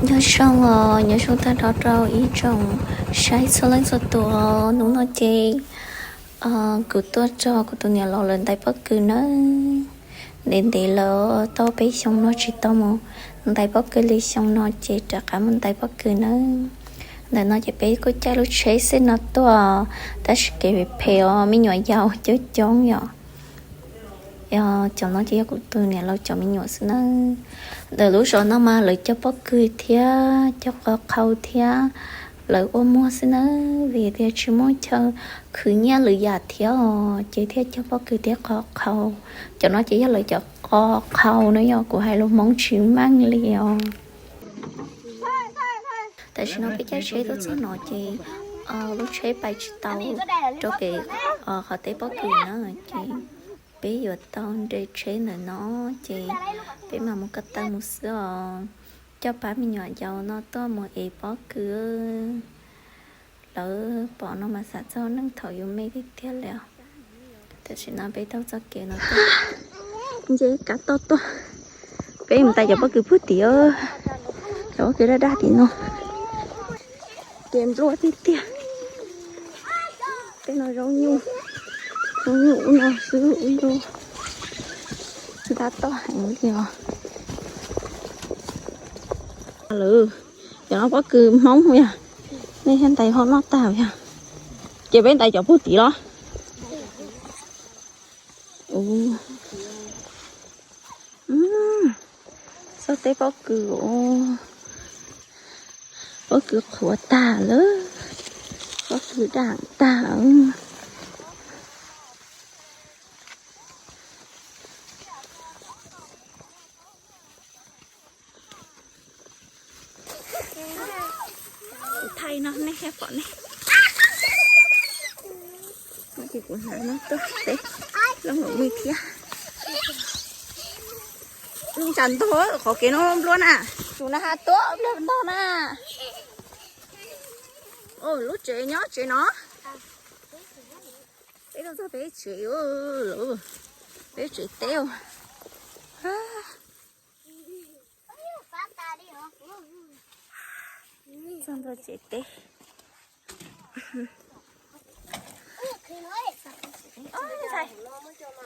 Nyob zoo os, nyob zoo tag nrho rau ib tsoom saib txhua leej txhua tus. Hnub no ces kuv tuaj tso kuv tus niam laus lawv ntais pob kws nawb. Ntev ntev lawm, tau peb xyoo no tsis tau mus ntais pob kws li, xyoo no ces rov qab mus ntais pob kws nawb. Ntawm no ces peb kuj caij lub tsheb xwb no tuaj, tab sis kev phem os, me nyuam yaus coob coob yom. Yog cov no ces yog kuv tus niam laus cov me nyuam xwb nawb. Ntawm lub zos no mas lawv cog pob kws thiab cog qos qhau thiab lawv ua muag xwb nawb, vim tias tsis muaj chaw khwv nyiaj lwm yam thiab os, ces thiaj cog pob kws thiab qos qhau. Cov no ces yog lawv cov qos qhau no, yog kuv hais lus Hmoob tsis meej li os. Tam sim no peb caij tsheb tuaj txog no ces lub tsheb pais tsis tau rau kev qhov teb pob kws na, ces peb yuav tau nres tsheb ntawm no ces peb mam mus ko taw mus xwb os. Coj pab me nyuam yaus no tuaj mus ev pob kws. Lawv pom no mas xav txog neej thaum yus me tiag tiag li os. Tam sim no peb taug txoj kev no tuaj, nce kab toj tuaj. Peb mus ntais cov pob kws puag tim, cov pob kws daj daj tim no. Kev npluaj tiag tiag. Tej no zaub nyuj, zaub nyuj ub no xwb ub yog ntab toj heev li os. Lawv, cov no pob kws Hmoob yog, nej thiaj ntais ho noj tag yog. Ces peb ntais cov puag tim los. Txog teb pob kws, pob kws qhuav tag lawm, pob kws daj tag. Kuv thaij no nej thiaj pom ne. Ces kuv hnav no tuaj teb loo lawm me thiab. Tsam ntog qhov kev no npluaj na, tus na ha tuaj npluaj ntog na. Lub tsev nyob tsev no. Peb tuaj txog peb tsev, peb tsev teb. Txog ntua tsev teb.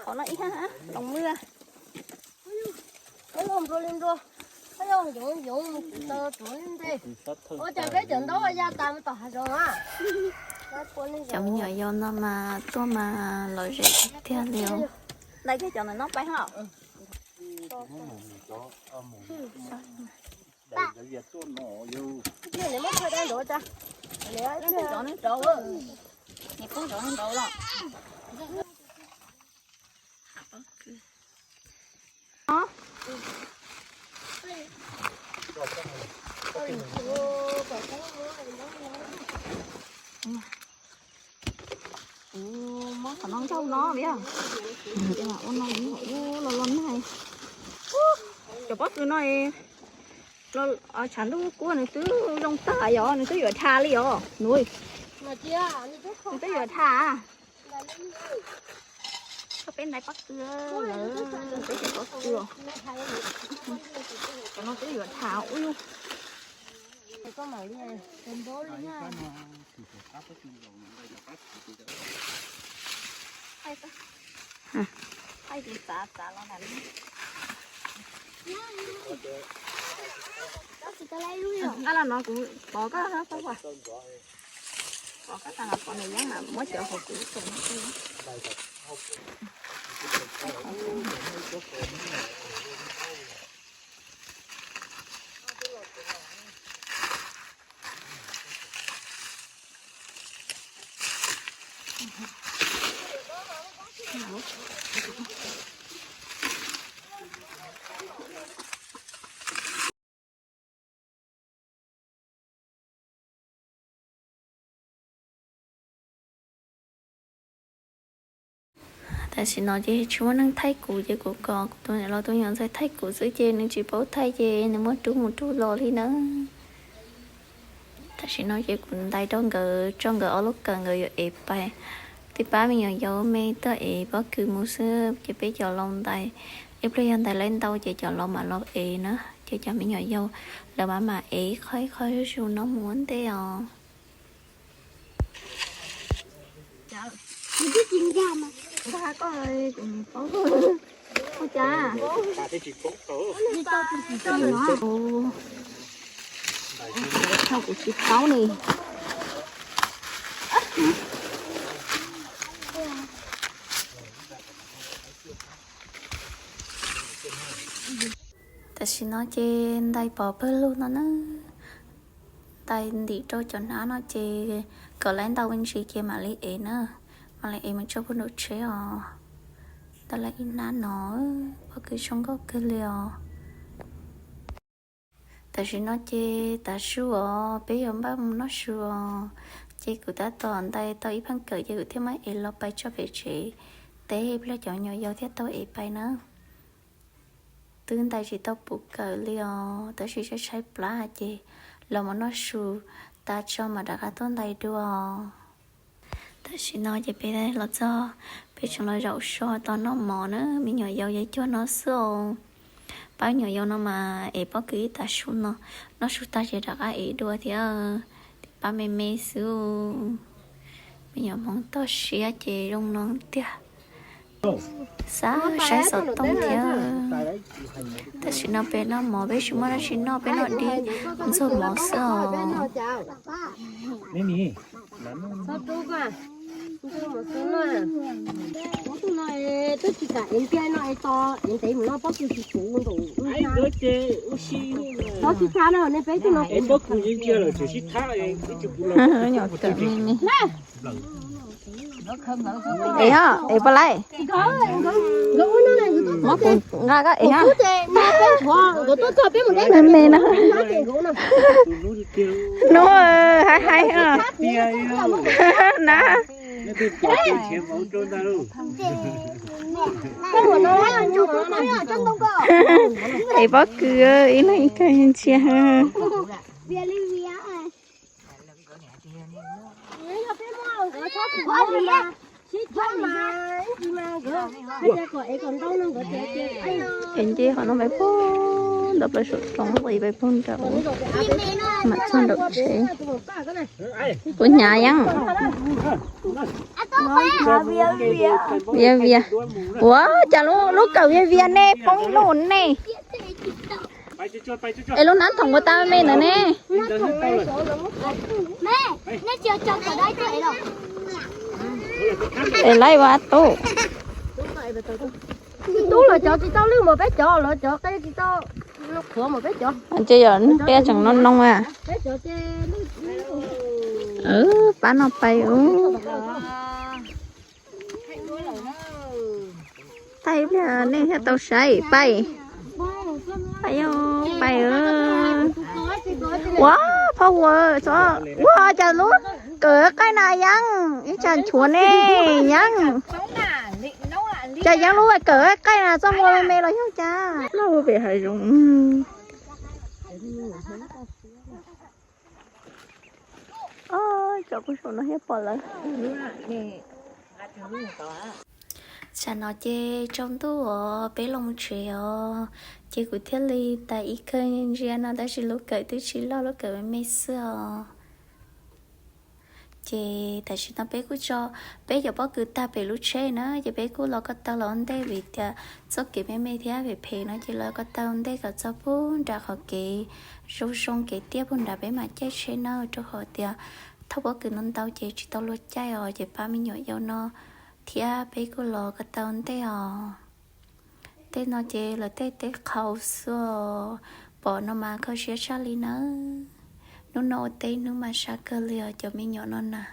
Qhov no ib, loos maj. Cov me nyuam yaus no mas tuaj mas lom zem tiag tiag li os. Ntais kiag cov ntawm no pais os. Kuv muab qhov no ncauj no yog, ua no ua los los nag. Cov pob kws no tshav ntuj kuaj nws twb zoo tag yom, nws twb yuav dha li os. Nws twb yuav dha. Koj peb ntais pob kws, peb cov pob kws os. Cov no twb yuav dha ub yug. Nqaj los no kuv pov koj, pov koj tag los pov nws yeeb mas muab cov hauv kuv. Tam sim no ces tsis muaj neeg thaij kuv ces kuv kom kuv tus niam laus tus me nyuam ntxhais thaij kuv xwb ces nws tsis paub thaij ces nws muab rub mus rub los li na. Tam sim no ces kuv ntais rau nkawd, tso nkawd ob lub kawm, nkawd yuav ev pais. Tib pab me nyuam yaus me tuaj ev pob kws mus xwb ces peb cov laus ntais, ib pliag yog ntais laib ntau ces cov laus mam los ev na. Ces cov me nyuam yaus lawv mam mam ev ib qho ib qho zuj zus no mus ua ntej os. Kuv tsis paub li. Tam sim no ces ntais pov pawg lug no na, ntais ntim rau cov hnab no ces kom lawv ntau me ntsis ces mam li ev na, mam li ev mus tso puag nraum tsheb os. Ntawm lawv ib hnab no, pob kws zoo nkauj kawg li os. Tam sim no ces tav su os, peb yuav npaj mus noj su os. Ces kuv tab tom ntais tau ib pheej kawm ces kuv thiaj muab ev los pais tso pem tsev, teb pliag cov me nyuam yaus thiaj tau ev pais na. Twb ntais tsis tau puv kawm li os, tab sis tshaib tshaib plab ces los mus noj su tas tso mam rov qab tuaj ntais dua. Tam sim no ces peb los txog, peb tseem los zaum so tos noj mov na, me nyuam yaus yeej cuag no xwb os. Pab me nyuam yaus no mas ev pob kws ib tav su no, noj su tag ces rov qab ev dua thiab, pab me me xwb. Me nyuam hmoob toj siab ces zoo no tiag. Xav saib xov tooj thiab. Tam sim no peb noj mov, peb tsis muaj dab tsi noj, peb noj dib ntxuag mov xwb os. Nyuam kawm me me. Es ho es puas laij? Muab kuv nqa koj es ho. Me me no. Hnub haib haib na. Es pob kws ib leeg ib kawg ntsia. Es nce qhov no pais puag nram plaws saum roob, pais puag nram, mam txog nraum tsev. Puas hnyav yeeb? Vias vias. Ua cas lub kawm vias vias ne, poob ib lub ne. Es lub hnab thoom puas tas me ntawd ne? Es laij ua tub. Tub los cov tsis tau lwj mas peb cov los cov qe tsis tau qhuav mas peb cov. Ces yog qe tseem no no a. Pab no pais ub. Thaij ib pliag nej thiaj tau saib. Pais, pais, pais. Ua, phauj ua, ua cas lub kawm qaij na yeeb, ib tsam nchuav ne yeeb. Cas yeeb lub kawm qaij na txoj ua me me los yog cas? Lauj, pem hav zoov. Cov kuj saum no thiaj pom lawm. Tsam no ces tsaus ntuj os, peb los mus tsev os. Ces kuv thiaj li tas ib kawg ntsia no tab sis lub kawm twb tsis loj, lub kawm me me xwb os. Ces tam sim no peb kuj tso peb cov pob kws tag pem lub tsheb na, ces peb kuj los ko taw los ua ntej vim tias txoj kev me me thiab phem phem no ces los ko taw ua ntej kom txog puag nram qhov kev zoo zoo kev tiaj puag nrad peb mam caij tsheb na, rau qhov tias thauj pob kws no ntau ces tsis tau luag caij os, ces pab me nyuam yaus no thiab peb kuj los ko taw ua ntej os. Tej no ces lawv tej teb qhau xwb os, pom no mas kho siab tshaj li nawb. Hnub no ua teb hnub mas sab kawg li os cov me nyuam no na.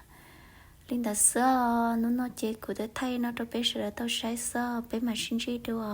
Li ntawd xwb os, hnub no ces kuv twb thaij no rau peb sawv daws tau saib xwb, peb mam sib ntsib dua.